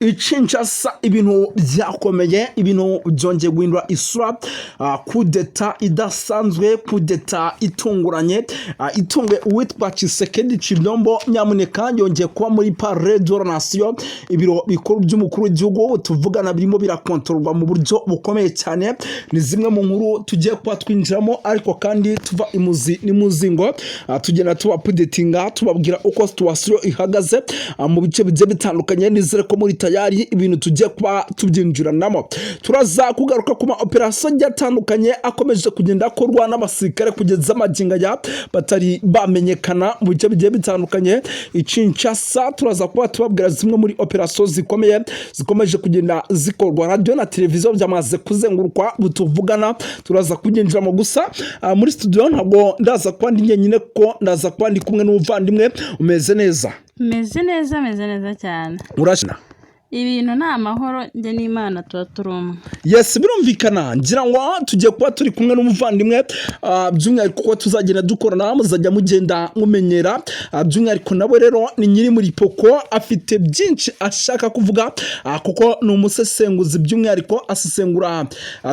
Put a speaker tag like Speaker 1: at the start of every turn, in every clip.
Speaker 1: I Kinshasa ibintu byakomeye, ibintu byongeye guhindura isura. Kudeta idasanzwe, kudeta itunguranye, itunguye uwitwa Tshisekedi Tshilombo. Nyamuneka, yongeye kuba muri Palais de la Nation, ibiro bikuru by'umukuru w'igihugu tuvugana birimo birakontororwa mu buryo bukomeye cyane. Ni zimwe mu nkuru tugiye kuba twinjiramo, ariko kandi tuva imuzi n'imuzingo, tugenda tuba updatinga, tubabwira uko situation ihagaze mu bice bigiye bitandukanye. Nizere ko muri tayari, ibintu tugiye kuba tubyinjiranamo. Turaza kugaruka ku ma operasiyo agiye atandukanye akomeje kugenda akorwa n'abasirikare kugeza amagingo aya batari bamenyekana mu bice bigiye bitandukanye i Kinshasa. Turaza kuba tubabwira zimwe muri operasiyo zikomeye zikomeje kugenda zikorwa. Radiyo na televiziyo byamaze kuzengurukwa tuvugana, turaza kubyinjiramo. Gusa muri studio ntabwo ndaza kuba ndi njyenyine, kuko ndaza kuba ndi kumwe n'umuvandimwe. Umeze neza?
Speaker 2: Meze neza, meze neza cyane.
Speaker 1: Urashina?
Speaker 2: Ibintu ni amahoro, njye n'Imana tuba turi umwe.
Speaker 1: Yes, birumvikana. Ngira ngo tugiye kuba turi kumwe n'umuvandimwe, by'umwihariko kuko tuzagenda dukorana, muzajya mugenda mumenyera. By'umwihariko nawe rero ni nyiri muri poko, afite byinshi ashaka kuvuga, kuko ni umusesenguzi. By'umwihariko asesengura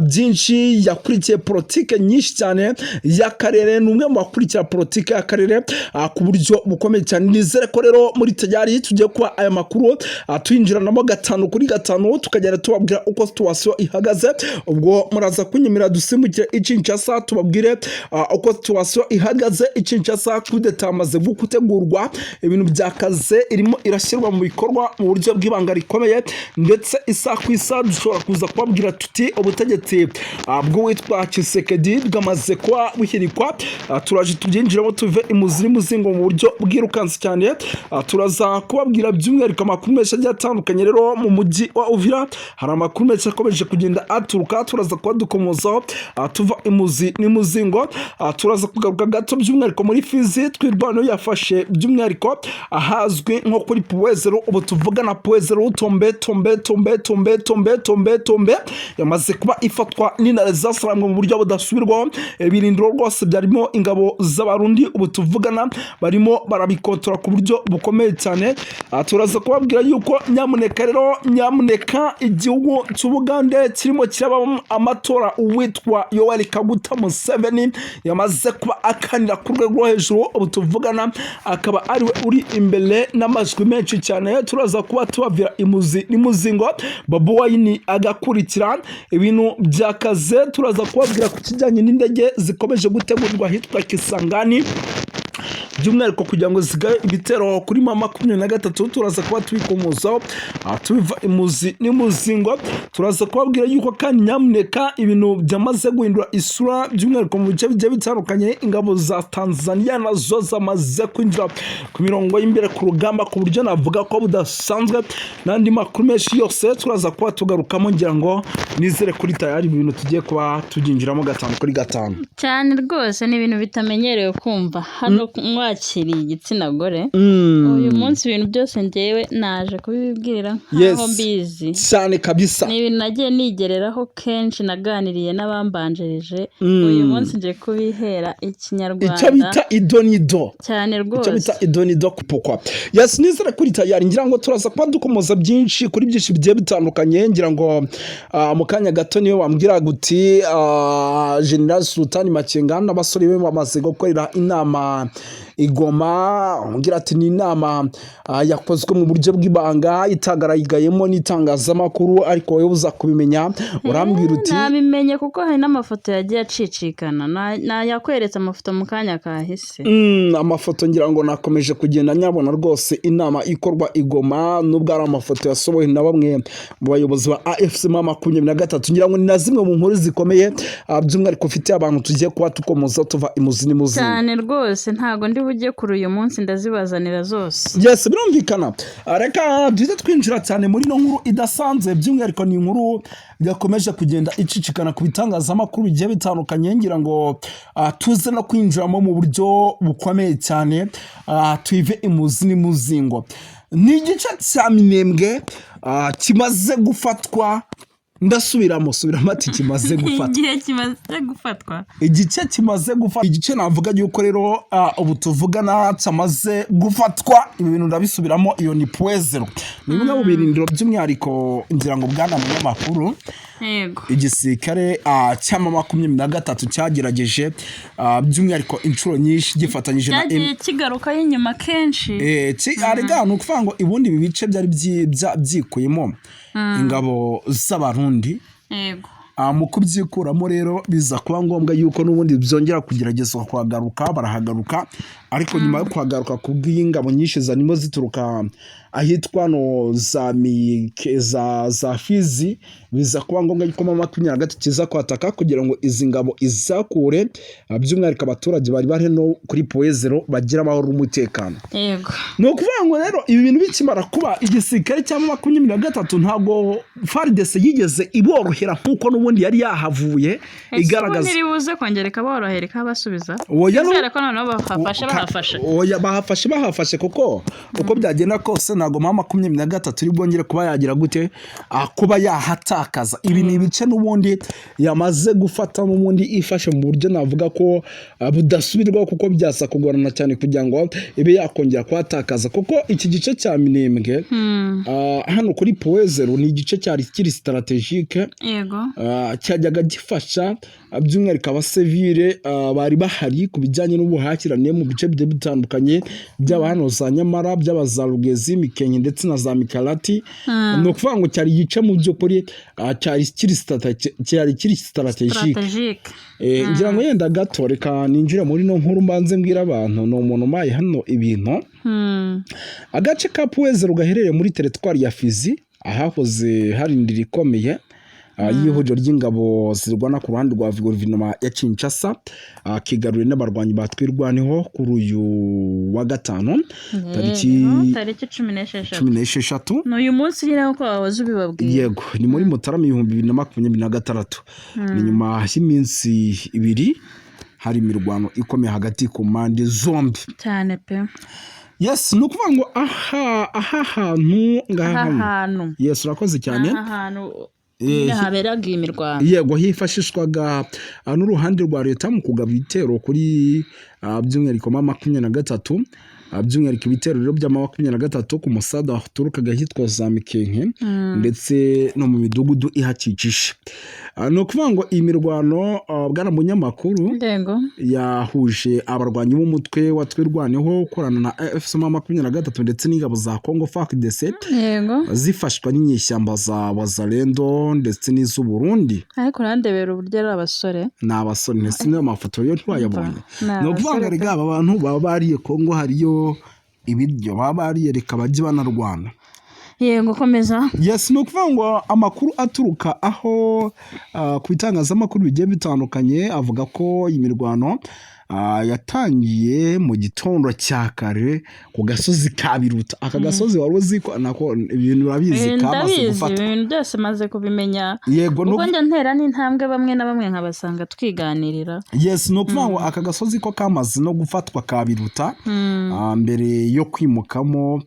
Speaker 1: byinshi, yakurikiye politike nyinshi cyane y'akarere, ni umwe mu bakurikira politike y'akarere ku buryo bukomeye cyane. Nizere ko rero muri tayari, tugiye kuba aya makuru tuyinjiranamo gatanu kuri gatanu, tukagenda tubabwira uko situation ihagaze. Ubwo muraza kunyemera dusimbukire i Kinshasa, tubabwire uko situation ihagaze i Kinshasa. Kudeta yamaze gutegurwa, ibintu byakaze, irimo irashyirwa mu bikorwa mu buryo bw'ibanga rikomeye, ndetse isaha ku isaha dushobora kuza kubabwira tuti ubutegetsi bw'uwitwa Tshisekedi bwamaze kuba buhirikwa. Turaje tubyinjiramo, tuve imuzi n'umuzingo mu buryo bwirukanse cyane. Turaza kubabwira by'umwihariko amakuru menshi agiye atandukanye. Rero mu mujyi wa Uvira hari amakuru menshi akomeje kugenda aturuka, turaza kuba dukomozaho, tuva imuzi n'imuzingo. Turaza kugaruka gato by'umwihariko muri Fizi. Twirwaneho yafashe by'umwihariko ahazwi nko kuri Point Zéro. Ubu tuvugana Point Zéro tombe tombe tombe tombe tombe tombe tombe, yamaze kuba ifatwa n'intare zasarangwe mu buryo budasubirwaho. Ibirindiro rwose byarimo ingabo z'Abarundi, ubu tuvugana barimo barabikotora ku buryo bukomeye cyane. Turaza kubabwira yuko nyamuneka rero, nyamuneka, igihugu cy'Ubugande kirimo kirabamo amatora. Uwitwa Yoweri Kaguta Museveni yamaze kuba akanira ku rwego rwo hejuru, ubu tuvugana akaba ariwe uri imbere n'amajwi menshi cyane. Turaza kuba tubabwira imuzi n'imuzingo, Bobi Wine agakurikira. Ibintu byakaze. Turaza kubabwira ku kijyanye n'indege zikomeje gutegurwa ahitwa Kisangani, by'umwihariko kugira ngo zigabe ibitero kuri M23. Turaza kuba tubikomozaho, tubiva imuzi n'imuzingo. Turaza kubabwira yuko kandi nyamuneka ibintu byamaze guhindura isura, by'umwihariko mu bice bigiye bitandukanye. Ingabo za Tanzania nazo zamaze kwinjira ku mirongo y'imbere ku rugamba ku buryo navuga ko budasanzwe, n'andi makuru menshi yose turaza kuba tugarukamo. Ngira ngo nizere kuri tayari, ibintu tugiye kuba tubyinjiramo gatanu kuri gatanu.
Speaker 2: Cyane rwose, ni ibintu bitamenyerewe kumva hano mwakiriye igitsina gore. Uyu munsi ibintu byose ngewe naje kubibwira nkaho mbizi.
Speaker 1: Cyane kabisa.
Speaker 2: Ni ibintu nagiye nigereraho kenshi, naganiriye n'abambanjirije. Uyu munsi nje kubihera ikinyarwanda.
Speaker 1: Icyo bita idonido.
Speaker 2: Cyane
Speaker 1: Icyo
Speaker 2: rwose.
Speaker 1: bita idonido kupokwa. Yes, nizere kuri tayari. Ngira ngo turaza kuba dukomoza byinshi kuri byinshi bigiye bitandukanye. Ngira ngo mu kanya gato niyo wambwira guti General Sultani Makenga n'abasore be bamaze gukorera inama i Goma, umbwira ati ni inama yakozwe mu buryo bw'ibanga, itagaragayemo n'itangazamakuru, ariko wowe uza kubimenya, urambwira uti
Speaker 2: Nabimenye kuko hari n'amafoto yagiye acicikana. Nayakweretse amafoto mu kanya kahise.
Speaker 1: Amafoto ngira ngo nakomeje kugenda nyabona rwose, inama ikorwa i Goma, nubwo ari amafoto yasohowe na bamwe mu bayobozi ba AFC M23. Ngira ngo ni na zimwe mu nkuru zikomeye, by'umwihariko ufitiye abantu, tugiye kuba tukomoza tuva imuzi n'imuzingo.
Speaker 2: Cyane rwose, ntago ndi bujye kure uyu munsi, ndazibazanira zose.
Speaker 1: Yes, birumvikana. Reka duhite twinjira cyane muri ino nkuru idasanzwe. By'umwihariko ni inkuru yakomeje kugenda icicikana ku bitangazamakuru bigiye bitandukanye. Ngira ngo tuze no kwinjiramo mu buryo bukomeye cyane, tuive imuzi n'imuzingo. Ni igice cya Minembwe kimaze gufatwa. Ndasubiramo, subiramo, ati kimaze gufatwa.
Speaker 2: Igihe kimaze gufatwa.
Speaker 1: Igice kimaze gufatwa, igice navuga yuko rero ubu tuvugana cyamaze gufatwa. Ibi bintu ndabisubiramo, iyo ni Point Zéro, ni bimwe mu birindiro by'umwihariko. Ngira ngo bwana munyamakuru, igisirikare cya M23 cyagerageje by'umwihariko inshuro nyinshi gifatanyije na
Speaker 2: Cyagiye kigarukayo inyuma kenshi.
Speaker 1: Arega ni ukuvuga ngo ubundi ibi bice byari byikuyemo ingabo z'Abarundi. Mu kubyikuramo rero biza kuba ngombwa yuko n'ubundi byongera kugeragezwa kuhagaruka, barahagaruka, ariko nyuma yo kuhagaruka kubw'ingabo nyinshi zarimo zituruka ahitwa no za Mike, za Fizi, biza kuba ngombwa yuko M23 iza kwataka kugira ngo izi ngabo izakure, by'umwihariko abaturage bari bari no kuri Point Zéro bagira amahoro n'umutekano. Ni ukuvuga ngo rero ibi bintu bikimara kuba, igisirikare cya M23 ntabwo FARDC yigeze iborohera nk'uko n'ubundi yari yahavuye igaragaza.
Speaker 2: Ese buze kongera ikaborohera, ikabasubiza?
Speaker 1: Oya,
Speaker 2: Nizere ko noneho bahafashe, bahafashe.
Speaker 1: Oya, bahafashe, bahafashe, kuko uko byagenda kose ntabwo M23 iri bwongere kuba yagira gute, kuba yahatakaza. Ibi ni ibice n'ubundi yamaze gufata, n'ubundi ifashe mu buryo navuga ko budasubirwaho, kuko byasa kugorana cyane kugira ngo ibe yakongera kuhatakaza, kuko iki gice cya Minembwe, hano kuri Point Zéro, ni igice cyari kiri stratégique. Cyajyaga gifasha by'umwihariko abasivile bari bahari ku bijyanye n'ubuhahirane mu bice bigiye bitandukanye, byaba hano za Nyamara, byaba za Rugezi, Mikenke ndetse na za Mikarati. Ni ukuvuga ngo cyari igice mu by'ukuri cyari kiri stratégique.
Speaker 2: Stratégique.
Speaker 1: Ngira ngo yenda gato reka ninjire muri no nkuru, mbanze mbwira abantu, ni umuntu umaye hano ibintu. Agace ka Point Zéro gaherereye muri teritwari ya Fizi, ahahoze hari indiri ikomeye y'ihuriro ry'ingabo zirwana ku ruhande rwa guverinoma ya Kinshasa, kigaruriwe n'abarwanyi ba Twirwaneho kuri uyu wa gatanu tariki
Speaker 2: Tariki 16.
Speaker 1: 16.
Speaker 2: Ni uyu munsi nyine nk'uko wahoze ubibabwiye.
Speaker 1: Yego, ni muri Mutarama 2026, ni nyuma y'iminsi 2 hari imirwano ikomeye hagati ku mpande zombi.
Speaker 2: Cyane pe.
Speaker 1: Yes, ni ukuvuga ngo aha hantu ngaha
Speaker 2: Aha
Speaker 1: hano.
Speaker 2: hantu.
Speaker 1: Yes, urakoze cyane.
Speaker 2: Aha hantu nyine haberaga iyi mirwano.
Speaker 1: Yego, hifashishwaga n'uruhande rwa leta mu kugaba ibitero kuri by'umwihariko M23, by'umwihariko ibitero rero bya M23 ku musada waturukaga ahitwa za Mikenke ndetse no mu midugudu ihakikije. Ni ukuvuga ngo iyi mirwano, bwana munyamakuru, yahuje abarwanyi b'umutwe wa Twirwaneho ukorana na AFC M23 ndetse n'ingabo za Congo FARDC, zifashwa n'inyeshyamba za Wazalendo ndetse n'iz'u Burundi.
Speaker 2: Ariko urandebera uburyo ari abasore.
Speaker 1: Ni abasore, ndetse n'ayo mafoto yo ntiwayabonye?
Speaker 2: Ni
Speaker 1: Ni ukuvuga ngo
Speaker 2: abasore.
Speaker 1: Erega aba bantu baba bariye Kongo, hariyo ibiryo baba bariye, reka bajye banarwana.
Speaker 2: Yego, komeza.
Speaker 1: Yes, ni ukuvuga ngo amakuru aturuka aho ku bitangazamakuru bigiye bitandukanye avuga ko iyi mirwano yatangiye mu gitondo cya kare ku gasozi ka Biruta. Aka gasozi wari uzi ko nako ibintu urabizi kamaze
Speaker 2: Ndabizi.
Speaker 1: gufatwa?
Speaker 2: Ibintu byose maze kubimenya.
Speaker 1: Yego,
Speaker 2: Kuko njya ntera n'intambwe bamwe na bamwe nkabasanga twiganirira.
Speaker 1: Yes, ni ukuvuga ngo aka gasozi ko kamaze no gufatwa ka Biruta, mbere yo kwimukamo,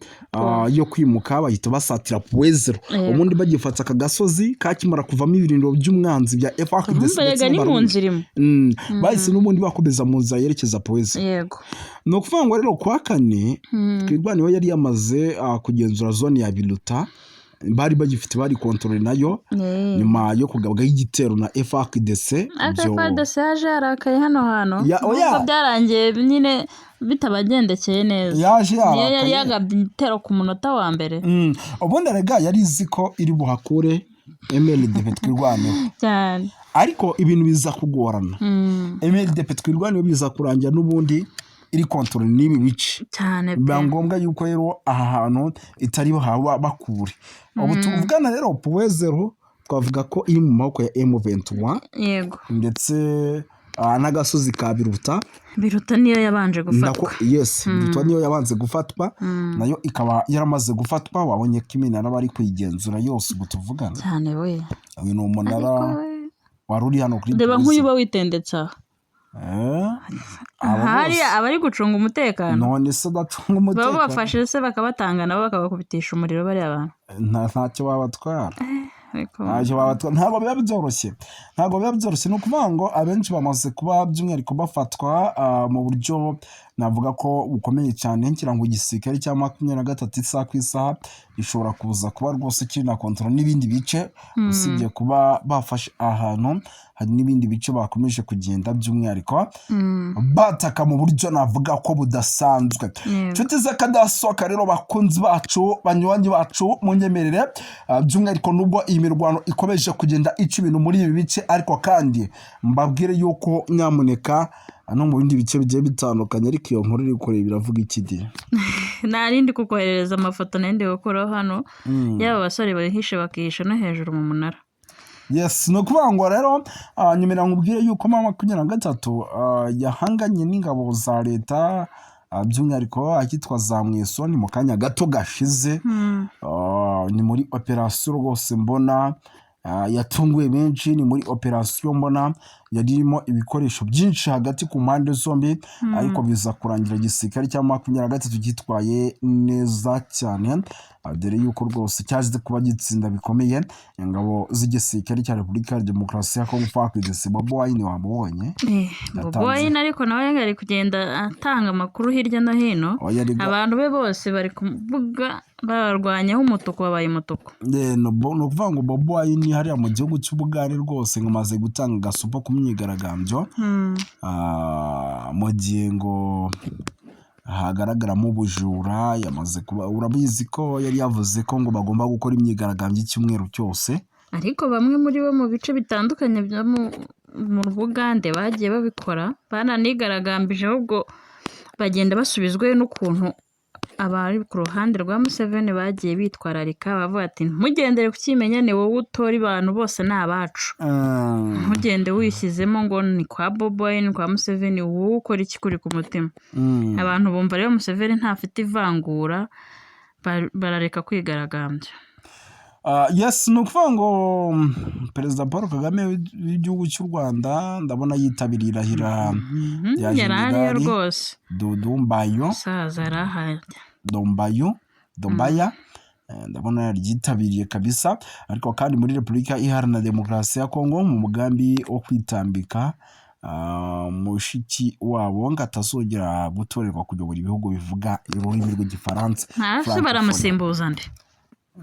Speaker 1: yo kwimuka bahita basatira Point Zéro. Ubundi bagifata aka gasozi kakimara kuvamo ibirindiro by'umwanzi bya FARDC
Speaker 2: Mbega
Speaker 1: ndetse
Speaker 2: ni mu
Speaker 1: n'Abarundi.
Speaker 2: nzira imwe.
Speaker 1: Bahise n'ubundi bakomeza mu nzira yerekeza Point Zéro. Ni ukuvuga ngo rero kuwa kane Twirwaneho yari yamaze kugenzura zone ya Biruta, bari bagifite, bari contrôle nayo, nyuma yo kugabwaho igitero na FARDC.
Speaker 2: Ariko FARDC yaje yarakaye hano hantu.
Speaker 1: Oya.
Speaker 2: Nubwo byarangiye nyine bitabagendekeye neza.
Speaker 1: Yaje
Speaker 2: Niyo yari
Speaker 1: yarakaye.
Speaker 2: yagabye igitero ku munota wa mbere.
Speaker 1: Ubundi erega yari izi ko iri buhakure MRDP Twirwaneho, ariko ibintu biza kugorana. MRDP Twirwaneho biza kurangira n'ubundi iri contrôle n'ibi bice.
Speaker 2: Cyane pe.
Speaker 1: Biba ngombwa yuko rero aha hantu itari buhaba bakure. Ubu tuvugana rero Point Zéro twavuga ko iri mu maboko ya M23 ndetse n'agasozi ka Biruta.
Speaker 2: Biruta niyo yabanje
Speaker 1: Nako
Speaker 2: gufatwa.
Speaker 1: Yes, Biruta niyo yabanze gufatwa, nayo ikaba yaramaze gufatwa. Wabonye ko iminara bari kuyigenzura yose ubu tuvugana.
Speaker 2: Cyane we.
Speaker 1: Uyu ni umunara
Speaker 2: Ariko we,
Speaker 1: wari uri hano kuri
Speaker 2: reba
Speaker 1: polisi.
Speaker 2: nk'uyu uba witendetse aha.
Speaker 1: Aba
Speaker 2: Hariya
Speaker 1: bose.
Speaker 2: abari gucunga umutekano.
Speaker 1: None se adacunga
Speaker 2: Baba
Speaker 1: umutekano?
Speaker 2: bafashe se bakabatanga, nabo bakabakubitisha umuriro bariya bantu.
Speaker 1: Ntacyo babatwara.
Speaker 2: Ariko
Speaker 1: Ntacyo babatwara, ntabwo biba byoroshye, ntabwo biba byoroshye. Ni ukuvuga ngo abenshi bamaze kuba by'umwihariko bafatwa mu buryo navuga ko bukomeye cyane. Ngira ngo igisirikare cya 23 isaha ku isaha gishobora kuza kuba rwose kiri na control n'ibindi bice. Usibye kuba bafashe ahantu, hari n'ibindi bice bakomeje kugenda by'umwihariko bataka mu buryo navuga ko budasanzwe. Inshuti z'akadasohoka rero, bakunzi bacu, banywanyi bacu, munyemerere, by'umwihariko nubwo iyi mirwano ikomeje kugenda ica ibintu muri ibi bice, ariko kandi mbabwire yuko nyamuneka no mu bindi bice bigiye bitandukanye. Ariko iyo nkuru iri kureba iravuga iki di?
Speaker 2: Narindi kukoherereza amafoto nari gukuraho hano y'aba basore bihishe, bakihisha no hejuru mu munara.
Speaker 1: Yes, ni ukuvuga ngo rero nyemera nkubwire yuko M23 yahanganye n'ingabo za leta, by'umwihariko ahitwa za Mweso, ni mu kanya gato gashize. Ni muri operasiyo rwose mbona yatunguye benshi, ni muri operasiyo mbona yari irimo ibikoresho byinshi hagati ku mpande zombi, ariko biza kurangira igisirikare cya 23 cyitwaye neza cyane, dore yuko rwose cyaje kuba gitsinda bikomeye ingabo z'igisirikare cya Repubulika ya Demokarasi ya Kongo FARDC. Bobi Wine wamubonye?
Speaker 2: Bobi Wine ariko nawe ari kugenda atanga amakuru hirya no hino.
Speaker 1: Oya,
Speaker 2: Abantu be bose bari kuvuga barwanyaho umutuku, wabaye umutuku.
Speaker 1: Ni ukuvuga ngo Bobi Wine hariya mu gihugu cy'Ubugande rwose ngo amaze gutanga agasopo ku myigaragambyo, mu gihe ngo hagaragaramo ubujura. Yamaze kuba, urabizi ko yari yavuze ko ngo bagomba gukora imyigaragambyo icyumweru cyose.
Speaker 2: Ariko bamwe muri bo mu bice bitandukanye byo mu Bugande bagiye babikora, bananigaragambije, ahubwo bagenda basubizwayo n'ukuntu abari ku ruhande rwa Museveni bagiye bitwararika, bavuga ati: "Ntugendere ku kimenyane, wowe utora abantu bose ni abacu, ntugende wishyizemo ngo ni kwa Bobi Wine, ni kwa Museveni, wowe ukora iki kuri ku mutima." Abantu bumva rero Museveni ntafite ivangura, barareka kwigaragambya.
Speaker 1: Yes, ni ukuvuga ngo Perezida Paul Kagame w'igihugu cy'u Rwanda ndabona yitabiriye irahira rya
Speaker 2: Yari ariyo
Speaker 1: Jenerali
Speaker 2: rwose.
Speaker 1: Dodumbayo.
Speaker 2: Umusaza yari ahari.
Speaker 1: Dombayo, Dombaya. Ndabona yaryitabiriye kabisa. Ariko kandi muri Repubulika Iharanira Demokarasi ya Kongo, mu mugambi wo kwitambika mushiki wabo ngo atazongera gutorerwa kuyobora ibihugu bivuga ururimi rw'Igifaransa,
Speaker 2: Hasi
Speaker 1: Francophonie.
Speaker 2: Baramusimbuza nde?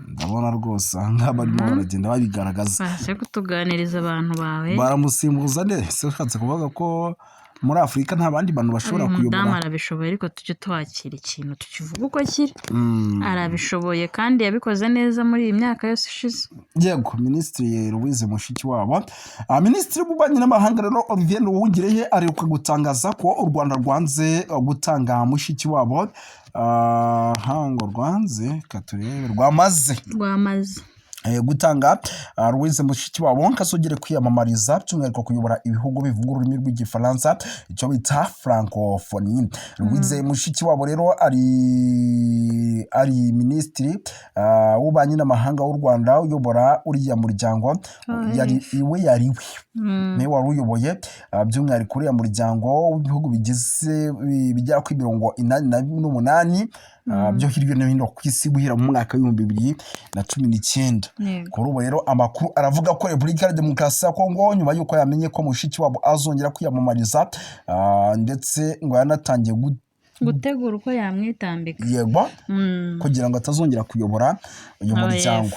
Speaker 1: Ndabona rwose aha ngaha barimo baragenda babigaragaza.
Speaker 2: Baje kutuganiriza abantu bawe.
Speaker 1: Baramusimbuza nde se? Ushatse kuvuga ko muri Afurika nta bandi bantu bashobora
Speaker 2: Uyu mudamu
Speaker 1: kuyobora?
Speaker 2: arabishoboye, ariko tujye twakira ikintu tukivuga uko kiri. Arabishoboye kandi yabikoze neza muri iyi myaka yose ishize.
Speaker 1: Yego, Minisitiri Louise Mushikiwabo. Minisitiri w'Ububanyi n'Amahanga rero Olivier Nduhungirehe aheruka gutangaza ko u Rwanda rwanze gutanga Mushikiwabo. Ngo rwanze, reka turebe, rwamaze
Speaker 2: Rwamaze
Speaker 1: gutanga Louise Mushikiwabo ngo azongere kwiyamamariza by'umwihariko kuyobora ibihugu bivuga ururimi rw'Igifaransa, icyo bita Francophonie. Louise Mushikiwabo rero ari minisitiri w'ububanyi n'amahanga w'u Rwanda uyobora uriya muryango. Yari iwe, yari we niwe wari uyoboye by'umwihariko uriya muryango w'ibihugu bigize bigera kuri 88 byo hirya no hino ku isi guhera mu mwaka w'2019. Kuri ubu rero amakuru aravuga ko Repubulika ya Demokarasi ya Kongo, nyuma y'uko yamenye ko Mushikiwabo azongera kwiyamamariza, ndetse ngo yanatangiye
Speaker 2: Gutegura uko yamwitambika.
Speaker 1: Yego, kugira ngo atazongera kuyobora uyu
Speaker 2: Oh,
Speaker 1: muryango.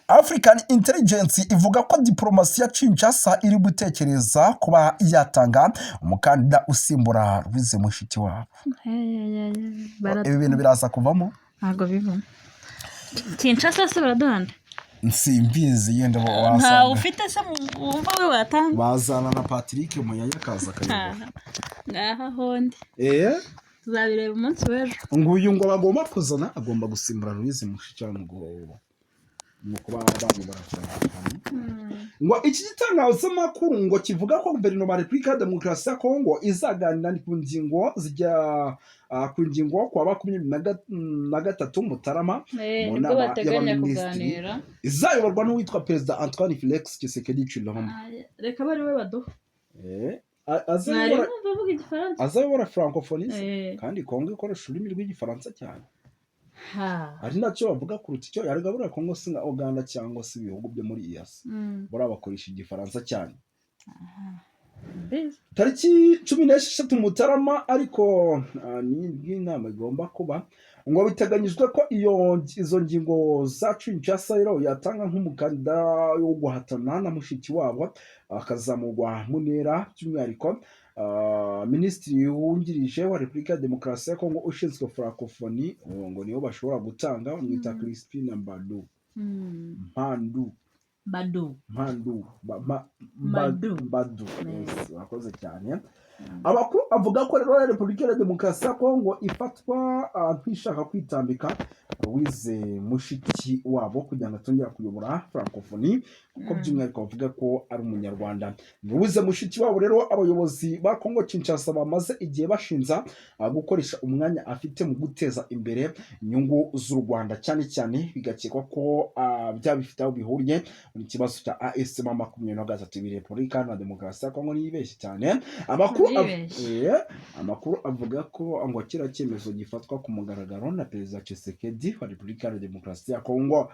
Speaker 1: African Intelligence ivuga ko diplomasi ya Kinshasa iri gutekereza kuba yatanga umukandida usimbura Louise Mushikiwabo. Ibi bintu biraza kuvamo?
Speaker 2: Ntabwo bivamo. Kinshasa se baraduhana?
Speaker 1: Simbizi, yenda
Speaker 2: Ntawe
Speaker 1: wasanga
Speaker 2: ufite se wumva we watanga?
Speaker 1: Bazana na Patrick Muyaya akaza akayobora.
Speaker 2: Ngaha hondi tuzabireba umunsi w'ejo.
Speaker 1: Nguyu ngo bagomba kuzana agomba gusimbura Louise Mushikiwabo ngo mu kuba bayobora Francophonie. Ngo iki gitangazamakuru ngo kivuga ko guverinoma ya Repubulika ya Demokarasi ya Kongo izaganira ku ngingo zijya ku ngingo kuwa 23 Mutarama mu
Speaker 2: Nibwo
Speaker 1: nama
Speaker 2: bateganya
Speaker 1: y'abaminisitiri
Speaker 2: kuganira.
Speaker 1: izayoborwa n'uwitwa Perezida Antoine Felix Tshisekedi Tshilombo.
Speaker 2: Reka bari we baduha. Mwari
Speaker 1: Azayobora
Speaker 2: mwumva avuga Igifaransa?
Speaker 1: azayobora Francophonie se?
Speaker 2: Eh.
Speaker 1: Kandi Kongo ikoresha ururimi rw'Igifaransa cyane.
Speaker 2: Ha.
Speaker 1: Ari nacyo bavuga kuruta icyo yarega. Kongo si nka Uganda cyangwa se ibihugu byo muri EAC, buriya bakoresha Igifaransa cyane.
Speaker 2: Mbizi.
Speaker 1: Tariki 16 Mutarama ariko ni inama igomba kuba. Ngo biteganyijwe ko izo ngingo za Kinshasa rero yatanga nk'umukandida wo guhatana na Mushikiwabo akazamurwa mu ntera, by'umwihariko minisitiri wungirije wa Repubulika ya Demokarasi ya Kongo ushinzwe Francophonie, uwo ngo nibo bashobora gutanga, bamwita Crispin Mbadu. Mpandu.
Speaker 2: Badu.
Speaker 1: Mpandu.
Speaker 2: Mbadu.
Speaker 1: Mbadu, yes, urakoze cyane. Amakuru avuga ko rero Repubulika ya Demokarasi ya Kongo ifatwa nk'ishaka kwitambika Louise Mushikiwabo kugira ngo atongera kuyobora Francophonie, kuko by'umwihariko bavuga ko ari Umunyarwanda Louise Mushikiwabo. Rero abayobozi ba Kongo Kinshasa bamaze igihe bashinza gukoresha umwanya afite mu guteza imbere inyungu z'u Rwanda, cyane cyane bigakekwa ko byaba bifite aho bihuriye mu kibazo cya AFC M23. Ibi Repubulika na Demokarasi ya Kongo niyibeshye cyane.
Speaker 2: Ntibeshye.
Speaker 1: Amakuru avuga ko ngo kiriya cyemezo gifatwa ku mugaragaro na Perezida Tshisekedi wa Repubulika ya Demokarasi ya Kongo.